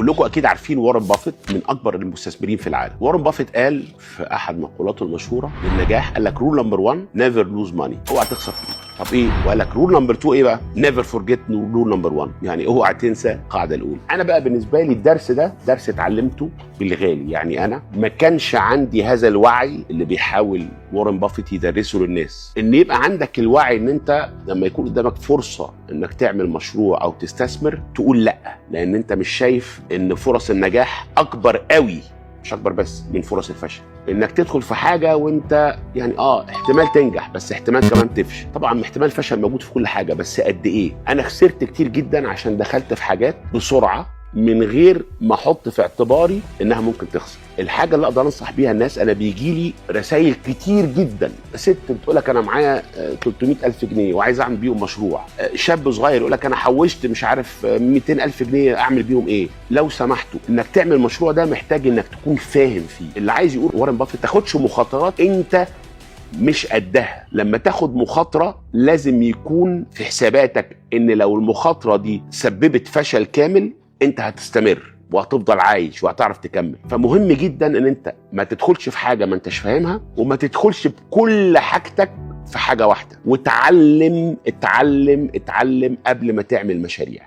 كلكم اكيد عارفين وارن بافيت من اكبر المستثمرين في العالم. وارن بافيت قال في احد مقولاته المشهورة للنجاح، قال لك rule number 1 never lose money، اوعى تخسر فلوس. طب ايه؟ وقال لك rule number 2 ايه بقى؟ never forget rule number 1، يعني اوعى تنسى القاعدة الاولى. انا بقى بالنسبة لي الدرس ده درس اتعلمته بالغالي، يعني انا ما كانش عندي هذا الوعي اللي بيحاول وارن بافيت يدرسه للناس، ان يبقى عندك الوعي ان انت لما يكون قدامك فرصة انك تعمل مشروع او تستثمر تقول لا، لان انت مش شايف ان فرص النجاح اكبر قوي، مش اكبر بس من فرص الفشل. انك تدخل في حاجة وانت يعني احتمال تنجح بس احتمال كمان تفشل. طبعا احتمال فشل موجود في كل حاجة، بس قد ايه؟ انا خسرت كتير جدا عشان دخلت في حاجات بسرعة من غير ما احط في اعتباري انها ممكن تخسر. الحاجة اللي اقدر انصح بيها الناس، انا بيجي لي رسائل كتير جدا، ست بتقول لك انا معايا 300 الف جنيه وعايز اعمل بيهم مشروع، شاب صغير يقول لك انا حوشت مش عارف 200 الف جنيه اعمل بيهم ايه. لو سمحتوا، انك تعمل مشروع ده محتاج انك تكون فاهم فيه. اللي عايز يقول وارن بافيت، تاخدش مخاطرات انت مش قدها. لما تاخد مخاطرة لازم يكون في حساباتك ان لو المخاطرة دي سببت فشل كامل انت هتستمر وهتفضل عايش وهتعرف تكمل. فمهم جدا ان انت ما تدخلش في حاجة ما انتش فاهمها، وما تدخلش بكل حاجتك في حاجة واحدة، وتعلم اتعلم اتعلم قبل ما تعمل مشاريع.